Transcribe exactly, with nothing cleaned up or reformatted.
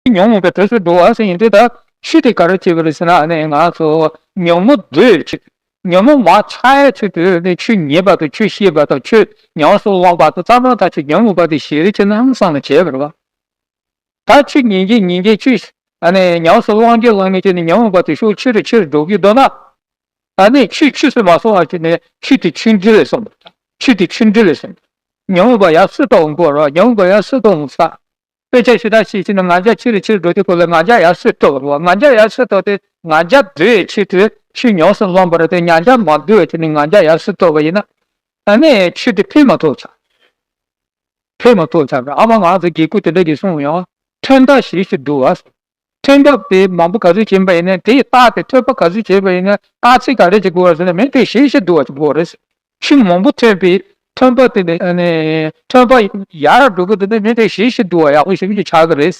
ཉོན་མོངས་པའི་དུས་སུ་འགྲོ་བ་ཟེར་ཡིན་དུས། ད་ཆོས་དེ་ག་རེ་བྱེད་པ་རེད་ཟེར་ན། ཨ་ནི་ང་ཚོ་ཉོན་མོངས་འདུལ་ཆེད། ཉོན་མོངས་མར་ཆག་ཡ་ཆེད་དུ་ནི་ཆོས་ཉན་པ་དང་ཆོས་བཤད་པ་དང་ཆོས་ཉམས་སུ་བླངས་པ་དང་། ཙམ་རང་ཐག་ཆོད་ཉོན་མོངས་པ་དེ་ཞི་བའི་ཆེད་དུ་ཧང་སང་ནས་བྱས་པ་རེད་བ། ད་ཆོས་ཉན་གྱིན་ཉན་གྱིན་ཆོས། ཨ་ནི་ཉམས་སུ་བླང་གིན་བླང་གིན་བྱས་ནས་ཉོན་མོངས་པ་དེ་ཤུགས་ཆེ་རུ་ཆེ་རུ་འགྲོ་གི་འདུག་ན། ཨ་ནི་ཆོས་ཆོས་སུ་མ་སོང་བ་བྱས་ནས་ཆོས་དེ་ཆོས་འབྲེལ་ལས་སོང་། ཆོས་དེ་ཆོས་འབྲེལ་ལས་སོང་། ཉོན་མོངས་པ་ཡར་སུ་གཏོང་དགོས་རེད། ཉོན་མོངས་པ་ཡར་སུ་གཏོང་ས། དཔེ་ཆ་ཞེ་དྲག་ཤེས་བྱས་ནས་ང་རྒྱལ་ཆེ་རུ་ཆེ་རུ་འགྲོ་དུས་སྐབས་ལ་ང་རྒྱལ་ཡར་སུ་གཏོང་རེད་བ། ང་རྒྱལ་ཡར་སུ་གཏོང་དུས་ང་རྒྱལ་འདུལ་བའི་ཆེད་དུ་ཆོས་ཉམས་སུ་བླངས་པ་རེད་དེ། ང་རྒྱལ་མ་འདུལ་བའི་ཆེད་ནས་ང་རྒྱལ་ཡར་སུ་གཏོང་བ་ཡིན་ན། ཨ་ནི་ཆོས་དེ་འཕེལ་མ་ཐུབ་ཆགས། འཕེལ་མ་ཐུབ་ཆགས་རེད། ཨ་མ་ང་ཚོ་དགེ་བསྐོས་དེ་འདྲ་གིས་གསུངས་ཡོང་། ཁྲིམས་ཐག་ཞིབ་ཞིབ་འདུག་བ། ཁྲིམས་ཐག་དེ་མང་པོ་ག་ཚོད་བྱིན་པ་ཡིན་ན། དེ་ཡི་རྟགས་དེ་ཐོན་པ་ག་ཚོད་བྱས་པ་ཡིན་ན། རྟགས་ཚིག་ག་རེ་བྱེད་དགོས་བ་ཟེར་ན། མི་དེ་ཞིབ་ཞིབ་འདུག་བ་བྱེད་དགོས་རེད། ཆོས་མང་པོ་ཐོན་པའི་ཐོན་པ་དེ་ནི་ཨ་ནི་ཐོན་པ་ཡར་འགྲོ་གི་དེ་ནི་མི་དེ་ཞིབ་ཞིབ་འདུག་བ་ཡག་པོ་ཞིབ་ཞིབ་ཆགས་གི་རེད།